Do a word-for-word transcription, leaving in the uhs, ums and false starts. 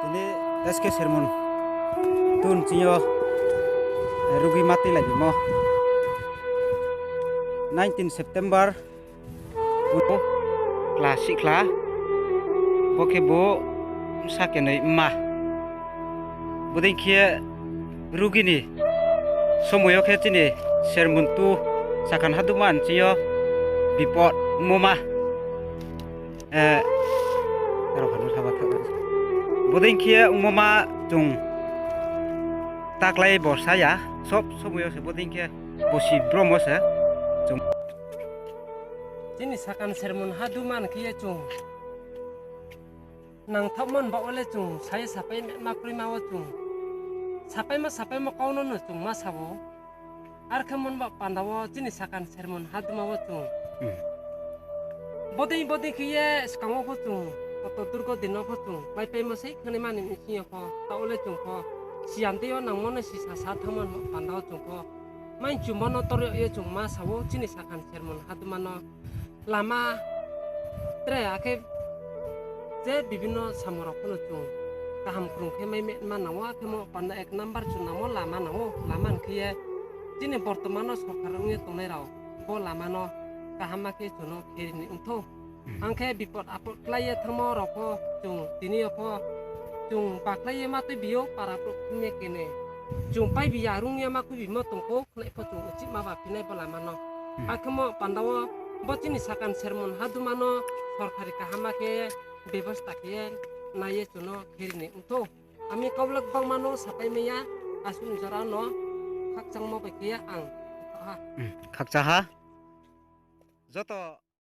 Ni S K Sermon tun chinyo rugi mati lagi mo. Nineteen September uno kla sikla bo khe bo msa kenoi ma. Bodei khe rugini somoyo khe chini Sermon tu sakan haduman chiyo bipot moma. Eh, aro phano saba thang. Bodei khe moma chung taklai borsa ya, sob somoyo se bodei khe bosi bromo se chung. Chini sakan Sermon haduman khe chung. Nangthokmani bagwi le chwng sai sapai ma kwrwi ma o chwng. Sapai ma sapai ma kauno no chwng ma sabo. Ar khe mon ba panda o chini sakan Sermon haduma o chwng. Hmm. Bodei bodei khe ye swkango pho chwng. Koto durgo dino pho chwng. Mai pai ma sei khani mani ni siya pho. Ta o le chwng pho. Siyam tei o nang mano si sa sa thangmani panda o chwng pho. Mai chumbo no tor ye chwng ma sabo chini sakan Sermon haduma no. Lama tre akhe je bibinno samorok phano chwng kaham kwrwng khe mai ma nango, akhe mo panda ek number chwng nango lama nango, lama hwnkhe ye chini bortomano sorkar wngwi tongnai rok bo lamano kaham ma khe chwngno kherini wngthok. Hmm. Hwnkhe bipod apod khlai ye thangma rok pho chwng tini o pho chwng baklai ye ma twi bio para phrok phimya kene chwng pai bi yarung ye ma khwi bimo tongkho. Khlai pho chwng uchi ma ba phinai bo lama no. Hmm. Akhe mo panda o bo chini sakan Sermon haduma no sorkari kaham ma khe bebosta khe nai ye chwngno kherini wngthok. Ami kau lak bangma no sapai maya aswk ni jora no khakchangma bai khe ang ha. Hmm, khakcha ha. Joto